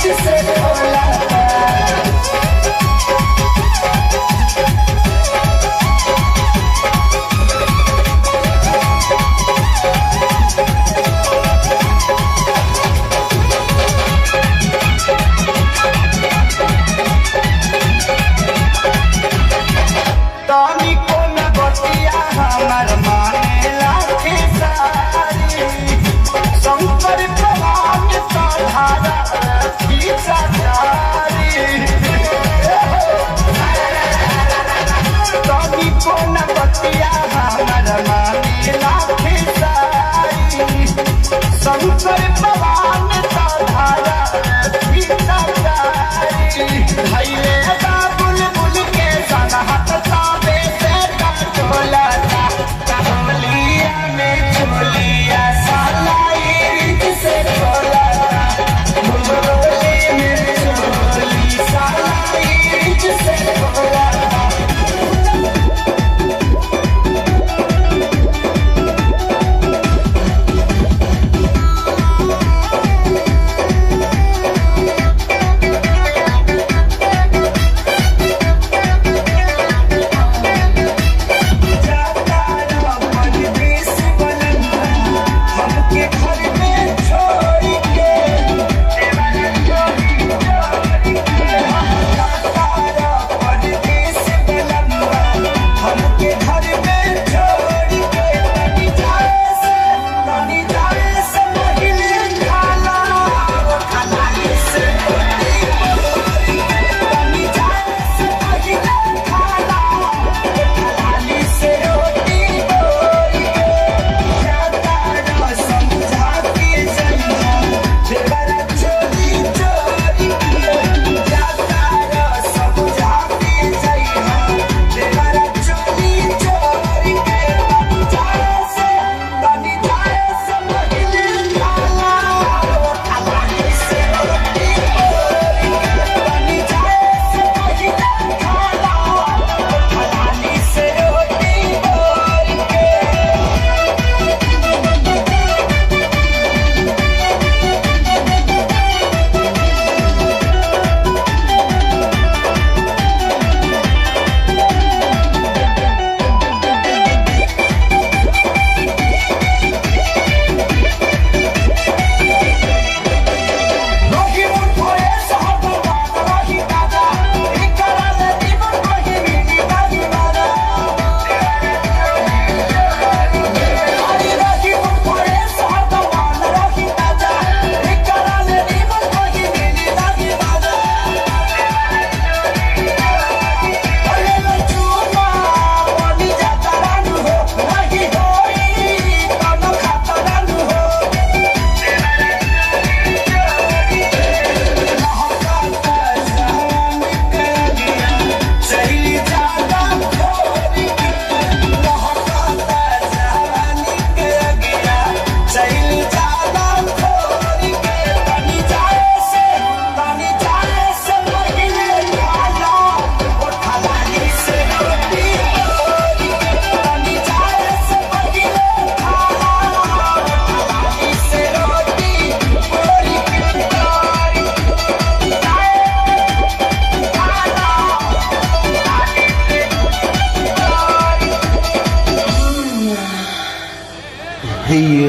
Rich से खोलता। तानी को न बतिया हमर माने लाखे सारी, शंकर भगवान का धारा खींचा जारी। तानी को न बतिया हमर माने लाखे सारी, शंकर भगवान का धारा खींचा जारी। धैले बा बुलबुल के सनहत साबे से टोलता, होलिया में चोलिया साला रिच से खोलता। होली में चोली साला रिच से खोलता। हमके घर में छोड़ के हमके घर में छोड़ के तनी जाए से, तनी जाए से पहिले खाला खाला से तनी जाए से पहिले खाला खाला से रोटी बोरी के। समझा के जइहा देवरा चोरी चोरी के, जाता समझा के जइहा देवरा चोरी चोरी के। जाए से तनी जाए से पहिले खाला खाला से रोटी बोरी के, तनी जाए से पहिले खाला खाला से रोटी बोरी के। रोही मुठोए सहब बात रही दादा, इकरा ले जीवन कहीं मिली नहीं मारा। अरे रोही मुठोए सहब बात रही दादा, इकरा ले जीवन कहीं मिली नहीं मारा। अरे लो चूमा पानी जाता रानू हो, नहीं होई कोनो खाता रानू हो। Hey.